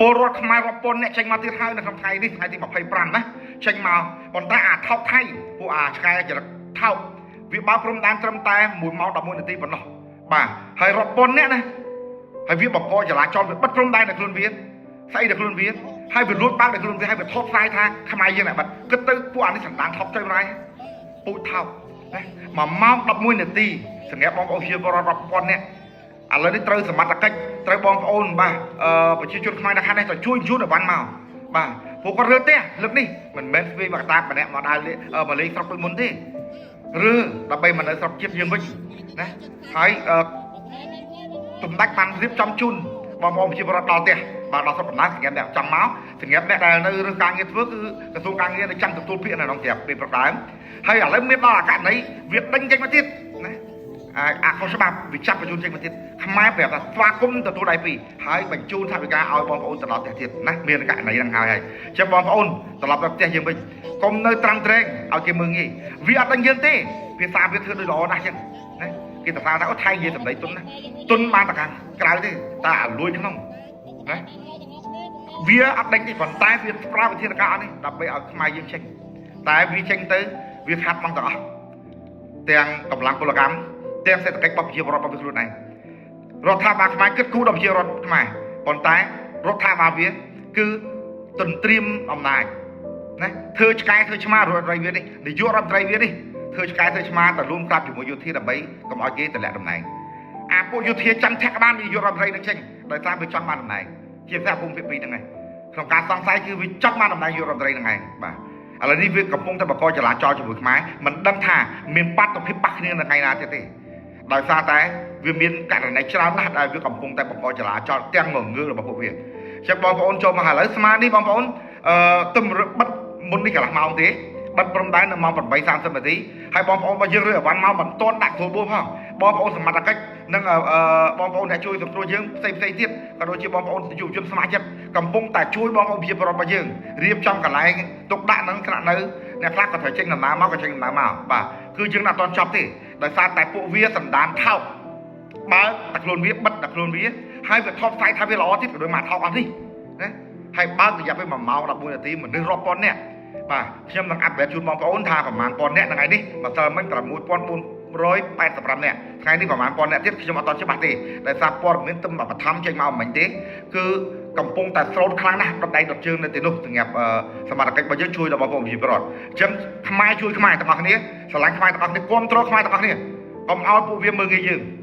ពលរដ្ឋខ្មែររាប់ពាន់អ្នកចេញមកទៀតហើយនៅក្នុងថ្ងៃនេះថ្ងៃទី25ណាចេញមកប៉ុន្តែអាថោកថៃពួកអាឆ្កែចរិតថោកវាបើកព្រំដែនត្រឹមតែ1ម៉ោង11នាទីប៉ុណ្ណោះបាទហើយរាប់ពាន់អ្នកណាហើយវាបង្កចលាចលវាបិទព្រំដែននៅខ្លួនវាស្អីនៅខ្លួនវាហើយវាលួចបើកនៅខ្លួនវាហើយវាថតផ្សាយថាខ្មែរយើងអ្នកបិទគិតទៅពួកអានេះសណ្ដានថោកទៅម្ល៉េះពូជថោកណា1ម៉ោង11នាទីសម្រាប់បងប្អូនជាពលរដ្ឋរាប់ពាន់អ្នក ឥឡូវនេះត្រូវសមត្ថកិច្ចត្រូវបងប្អូនបាទអឺប្រជាជនខ្មែរនៅខាងនេះត្រូវជួយជូនឲ្យបានមកបាទពួកគាត់រើផ្ទះលើកនេះមិនមែនស្វាយមកតាម្នាក់មកដើរមកលេងស្រុកដូចមុនទេរើដើម្បីមកនៅស្រុកជាតិយើងវិញណាហើយអឺទំដាច់បានរៀបចំជូនបងប្អូនប្រជាពលរដ្ឋដល់ផ្ទះបាទដល់ស្រុកកំណើតសម្រាប់អ្នកចង់មកសម្រាប់អ្នកដែលនៅរើសការងារធ្វើគឺក្រសួងការងារនៅចាំទទួលពាក្យនៅក្នុងស្រាប់ពេលប្រដើមហើយឥឡូវមានដល់អាករណីវាដេញចេញមកទៀតណា អាអាខុសច្បាប់វាចាប់បញ្ជូនចេញមកទៀតខ្មែរប្រាប់ថាស្វាគមន៍ទទួលដៃពីរហើយបញ្ជូនថវិកាឲ្យបងប្អូនត្រឡប់ផ្ទះទៀតណាមានករណីហ្នឹងហើយហើយអញ្ចឹងបងប្អូនត្រឡប់ទៅផ្ទះយើងវិញកុំនៅត្រាំត្រែងឲ្យគេមើងងាយវាអត់ដឹងយើងទេភាសាវាធ្វើដូចល្អណាស់អញ្ចឹងណាគេទៅថាអូថៃនិយាយសម្ដីទុនណាទុនបានតែខាងក្រៅទេតែអាលួយក្នុងណាវាអត់ដេញទេប៉ុន្តែវាប្រើវិធានការអត់នេះដើម្បីឲ្យខ្មែរយើងចេញតែវាចេញទៅវាខាត់មកទាំងអស់ទាំងកម្លាំងពលកម្មទាំងសេដ្ឋកិច្ចរបស់ប្រជាពលរដ្ឋរបស់វាខ្លួនឯងរដ្ឋាភិបាលខ្មែរគិតគូរដល់ប្រជាពលរដ្ឋខ្មែរប៉ុន្តែរដ្ឋាភិបាលវាគឺទន្ទ្រាមអំណាចណាធ្វើឆ្កែធ្វើឆ្មារដ្ឋមន្ត្រីវានេះនាយករដ្ឋមន្ត្រីវានេះធ្វើឆ្កែធ្វើឆ្មាទៅរួមក្រាប់ជាមួយយោធាដើម្បីកុំឲ្យគេតម្លាក់តំណែងអាពួកយោធាចាំធាក់បាននាយករដ្ឋមន្ត្រីនឹងចេញដោយសារវាចង់បានតំណែងជាពិសេសភូមិភាគ2ហ្នឹងឯងក្នុងការសង្ស័យគឺវាចង់បានតំណែងនាយករដ្ឋមន្ត្រីហ្នឹងឯងបាទឥឡូវនេះវាកំពុងតែបង្កចលាចលជាមួយខ្មែរមិនដឹងថាមានបាតុភិបប៉ះគ្នានៅថ្ងៃណាទៀតទេដោយសារតែវាមានករណីច្រើនណាស់ដែលវាកំពុងតែបង្កចលាចលទាំងងងើរបស់ពួកវាអញ្ចឹងបងប្អូនចូលមកឥឡូវស្មាននេះបងប្អូនអឺទំបិទមុននេះកន្លះម៉ោងទេបិទព្រំដែននៅម៉ោង8:30នាទីហើយបងប្អូនរបស់យើងរើអវ៉ាន់មកមិនទាន់ដាក់ស្រួលបួផងបងប្អូនសមត្ថកិច្ចនិងបងប្អូនអ្នកជួយសង្គ្រោះយើងផ្សេងផ្សេងទៀតក៏ដូចជាបងប្អូនយុវជនសមាជិកកំពុងតែជួយបងប្អូនប្រជាពលរដ្ឋរបស់យើងរៀបចំកន្លែងទុកដាក់នឹងថ្នាក់នៅអ្នកខ្លះក៏ត្រូវចេញដំណើរមកក៏ចេញដំណើរមកបាទគឺយើងអត់ទាន់ចប់ទេដោយសារតែពួកវាសណ្ដានថោកបើកតែខ្លួនវាបិទតែខ្លួនវាហើយវាថតផ្សាយថាវាល្អទៀតក៏ដូចមកថោកអស់នេះណាហើយបើករយៈពេល1ម៉ោង11នាទីមនុស្សរាប់ពាន់នាក់បាទខ្ញុំនឹង update ជូនបងប្អូនថាប្រហែលពាន់នាក់ថ្ងៃនេះម្សិលមិញ6485នាក់ថ្ងៃនេះប្រហែលពាន់នាក់ទៀតខ្ញុំអត់ទាន់ច្បាស់ទេដោយសារព័ត៌មានទឹមបឋមចេញមកមិញទេគឺកំពុងតែស្រោតខ្លាំងណាស់ដុតដៃដុតជើងនៅទីនោះសម្រាប់សមត្ថកិច្ចរបស់យើងជួយដល់បងប្អូនប្រជាពលរដ្ឋអញ្ចឹងខ្មែរជួយខ្មែរទាំងអស់គ្នាស្រឡាញ់ខ្មែរទាំងអស់គ្នាគ្រប់គ្រងខ្មែរទាំងអស់គ្នាកុំឲ្យពួកវាមើងងាយយើង។